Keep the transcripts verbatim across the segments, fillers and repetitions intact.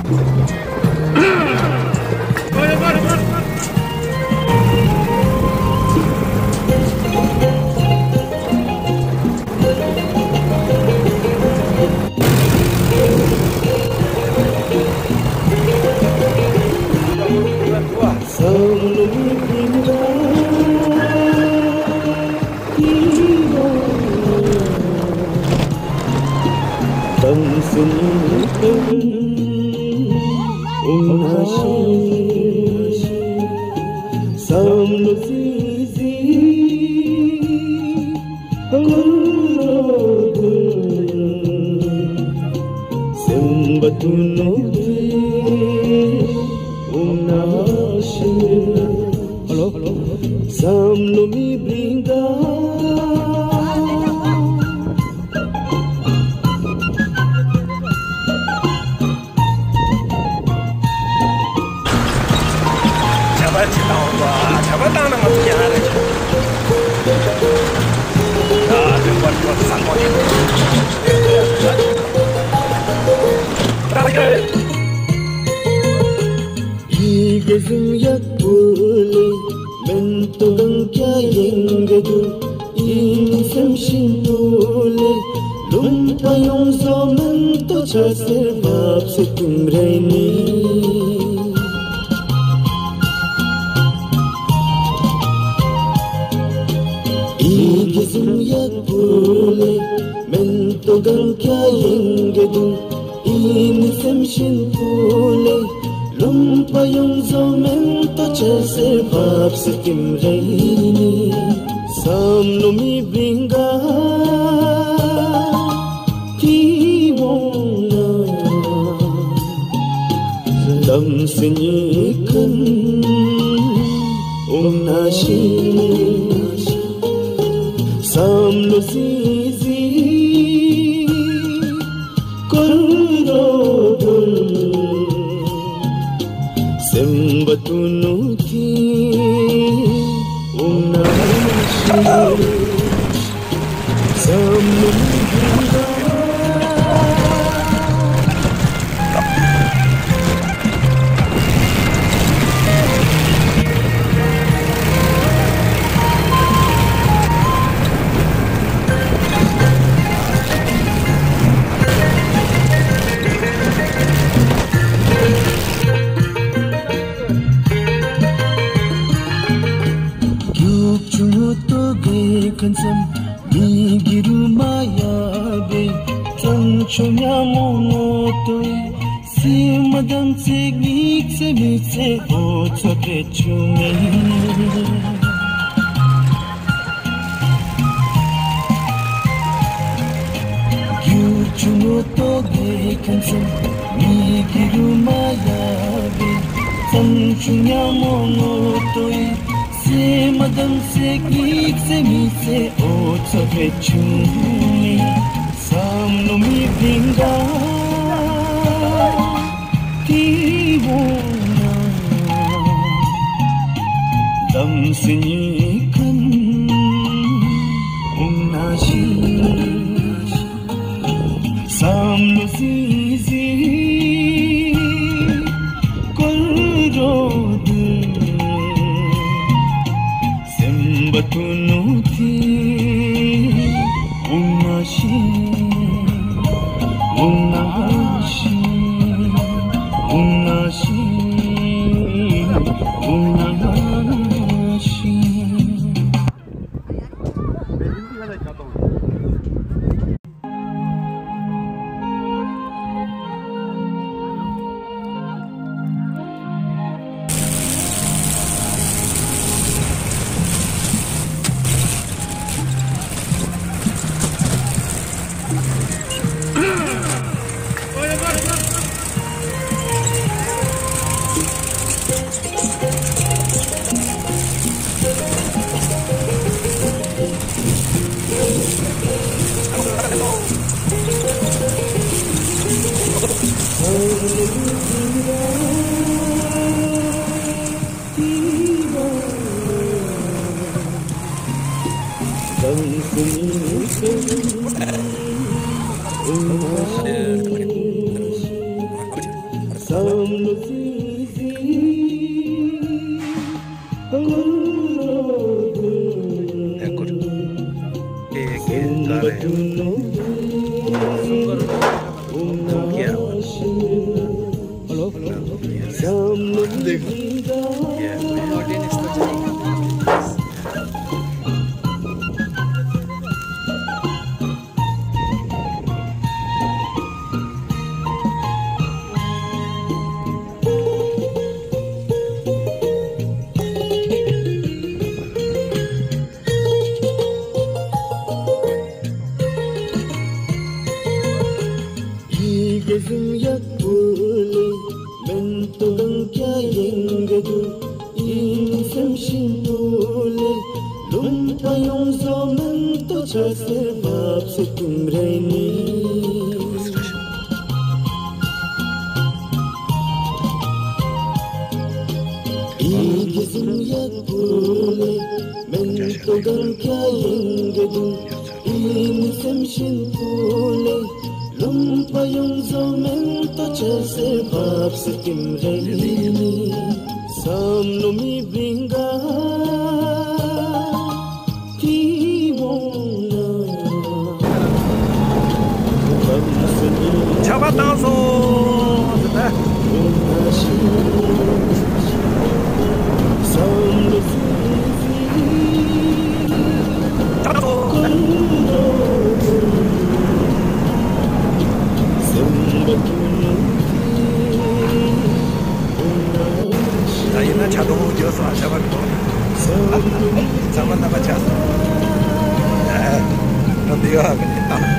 Hello, hello. བསམ་བློ་མི་བིང་ག་ཇ་པ་ཅི་བཏང་བ། ཇ་པ་བཏང་ན་ང་ཚོ་རྒྱ་ནག་རེད། ཨ་རེད་པ་རེད་པ། ས་ཁོ་རེད། ད་རེད། ཡིད་ཀྱི་གཟུང་ཡག་པོ་ལས། མེན་ཏོ་གང་ཀྱ་ཡེང་གེ་དུ། ཡིན་སེམས་ཤིན་ཏུ་ལེ། ལུང་པ་ཡོངས་སུ་མེན་ཏོ་ཆ་སེར་བབས་སེ་ཏུམ་རེ་ནི། ཡིད་ཀྱི་གཟུང་ཡག་པོ་ལེ། མེན་ཏོ་གང་ཀྱ་ཡེང་གེ་དུ། ཡིན་སེམས་ཤིན་ཏུ་ལེ། ལུང་པ་ཡོངས་སུ་མེན་ཏོ་ཆ་སེར་བབས་སེ་ཏིམ་རེ་ནི། བསམ་བློ་མི་བིང་ག་དེ་འོང་ན། དམ་སེ་ཉི་ཁན་འོང་ན་ཤི། བསམ་བློ་ཟི་ཟི། ཀུན་རོ་དུལ། སེམས་པ་དུ་ནུ་ཐི། འོང་ན་ཤི། བསམ་བློ་མི་འདུག་ན། རྒྱུག་ཆུང་ངུ་ཏོ་གེ་ཁན་སམ། མི་གི་རུ་མ་ཡ་བེ། གཙང་ཆུ་ཉ་མོ་ངོ་ཏོ། སི་མ་དམ་ཚིག་ཉིག་ཚེ་མི་ཚེ་འོ་ཚོ་ཏེ་ཆུ་མེ། རྒྱུག་ཆུང་ངུ་ཏོ་གེ་ཁན་སམ། མི་གི་རུ་མ་ཡ་བེ། གཙང་ཆུ་ཉ་མོ་ངོ་ཏོ་ཡི། སེ་མ་དམ་སེ་ཀི་སེ་མི་སེ་འོ་ཚོ་རེ་ཆུང་མི། བསམ་བློ་མི་བིང་ག་དེ་འོང་ན། དམ་སེ་ཉི་ཁན་འོང་ན་ཤི། བསམ་བློ་ཟི་ཟི་ཀོལ་རོ་དུ། སེམས་པ་དུ་ནུ་ཐི། འོང་ན་ཤི། འོང་ན་ཤི། འོང་ན་ཤི། འོང་ན་ཤི། ཨེ་ཀོ། ཀེ་ཀེ་ག་རེ། ཀེ། Hello? Yeah. ཇག་པ་བཏང་སོང་ཟེར་ད། ཇག་པ་བཏང་སོང་། ད་ཡིན་ན་ཇ་དུང་འགྱོ་སོང་ཨ། ཇག་པ་གི་ཐོག་ནས་ཚང་མ་རྣམ་པ་ཆགས་སོང་། ཨ། ང་འདི་ཡོད་ཨ།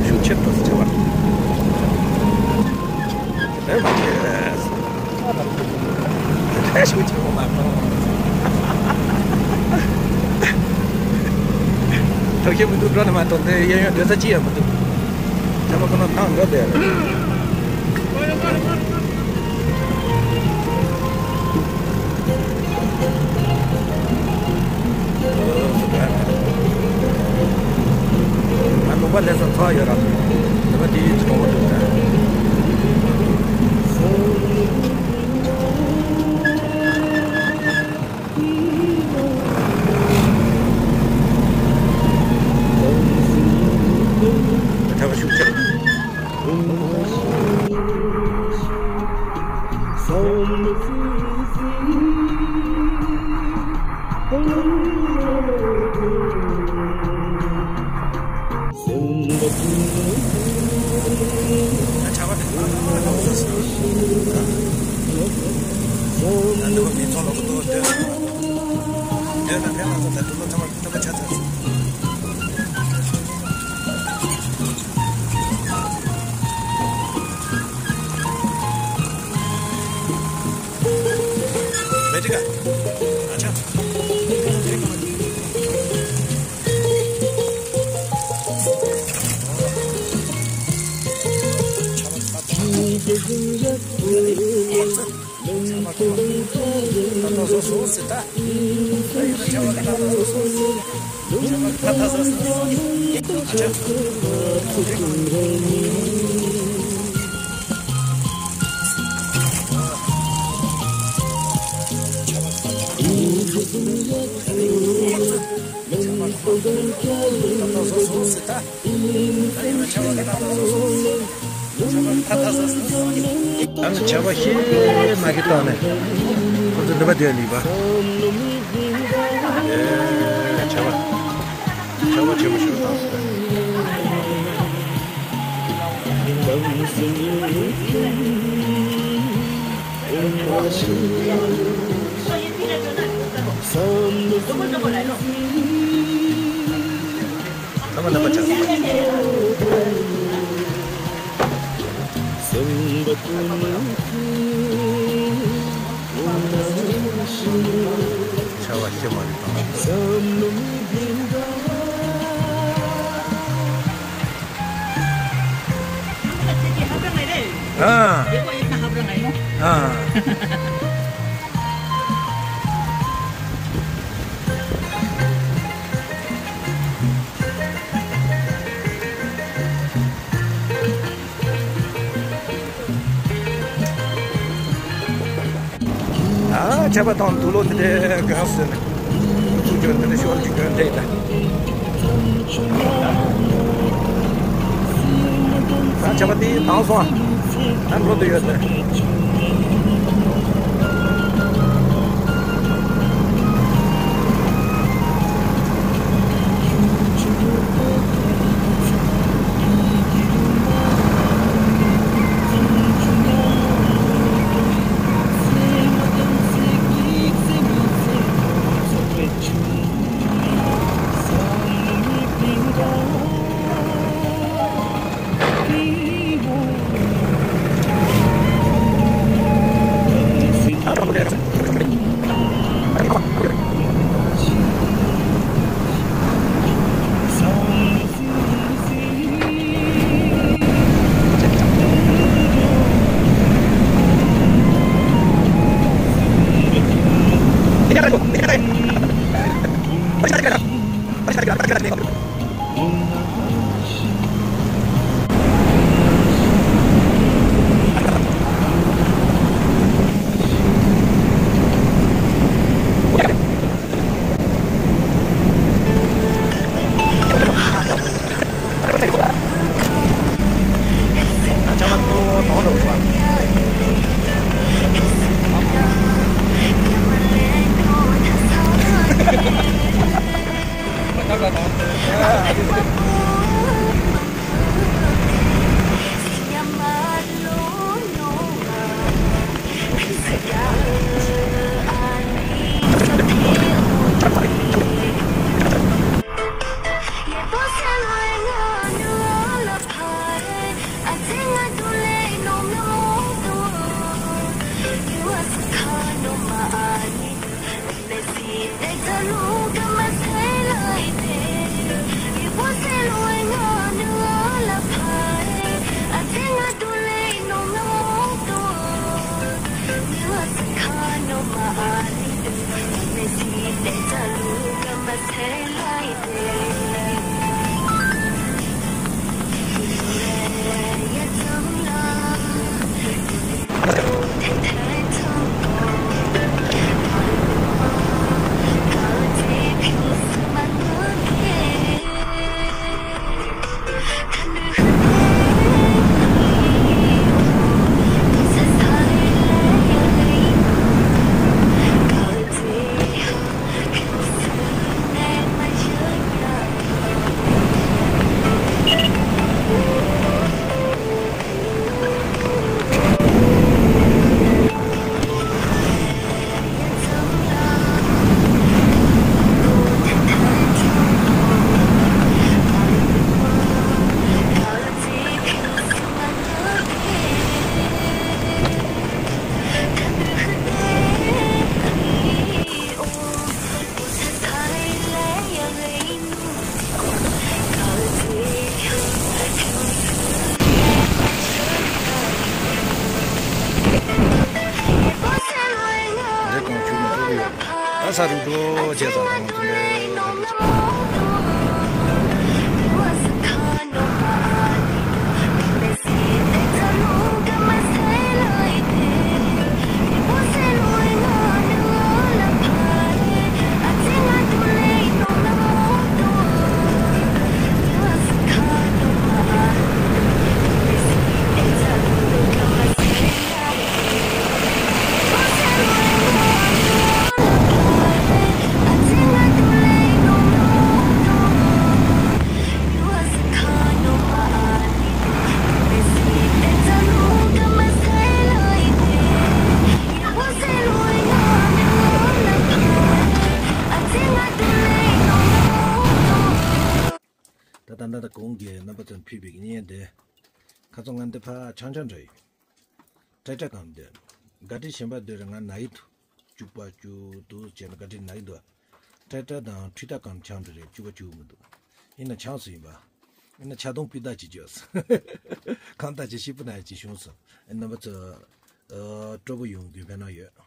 ཤུགས་ཆེར་ཏོག་ཙམ་བྱ་བ། ཨེ་མ་ཁྱེད། ཨེ་ཤུགས་ཆེ་བོ་མ་གཏོང་། ཐབས་ཤེས་མི་འདུག་འགྲོ་ནས་མ་གཏོགས་དེ་གཡས་གཡོན་སྡོད་ས་ཅི་ཡང་མི་འདུག་ཚང་མ་ཁོ་ན་ཐང་འགྲོ་བསྡད། ང་ནུས་པ་ལས་སུ་ཚོགས་ཡོད་ར། ནུས་པ་དེའི་གྲོགས་པོ་འདུག་ད། ཐབས་ཤུགས་ཆེ། མེ་ཏྲི་ཀ། ཨ་ཅག་ཨ་ནི་བྱ་བ་ཤེས་མ་གི་ཐོག་ནས་ཁོ་ཚོ་འདི་པ་དེ་ལི་པ། ཨེ་བྱ་བ་བྱ་བ་ཆེན་པོ་ཞིག་བཏང་སོང་། ལྷ་མོ་རྣམ་པ་ཆགས། བྱ་བ་ཤེས་མ་རེད་དང་། ཨ། ཨ། ཨ། ཆར་པ་དང་དུག་ལོག་དེ་འདྲའི་གང་ཟེར་ནས། ཚུར་གྱོན་དེ་འདྲ་ཤོར་གྱི་གྱོན་འདྲ་ཡིན་ད། ཨ། ཆར་པ་དེ་དྭངས་སོང་། ཨ། འགྲོ་འདོད་ཡོད་ད། ཚ་རུ་འགྲོ་བྱས་ཙང་དང་དེ་འདྲའི། ད་ད་ད་ད་གོང་གི་རྣམ་པ་ཚོར་ཕུལ་བའི་བརྙན་དེ། ཁ་སང་ང་འདི་ཕར་ཆང་ཆང་འགྲོ་ཡི། ཏྲེ་ཏྲེ་གམ་འདི། ག་ཏྲི་གཞན་པ་འདི་རེད། ང་ན་ཡི་འདུག་བཅུ་པ་བཅུ་དུ་བྱས་ན་ག་ཏྲི་ན་ཡི་འདུག་ཏྲེ་ཏྲེ་དང་ཁྲུས་ཏ་གམ་ཆང་འདི་རེད། བཅུ་པ་བཅུ་མི་འདུག་ཡིན་ན་ཆང་སུ་ཡིན་པ། ཡིན་ན་ཆ་དོང་སྤུས་དག་ཅིག་བཅོས་སོང་། གང་ལྟར་ཅིག་ཤི་པོ་ན་ཡི་ཅིག་བྱུང་སོང་། རྣམ་པ་ཚོ། སྤྲོ་པོ་ཡོང་རྒྱུའི་ཕན་ན་ཡོད།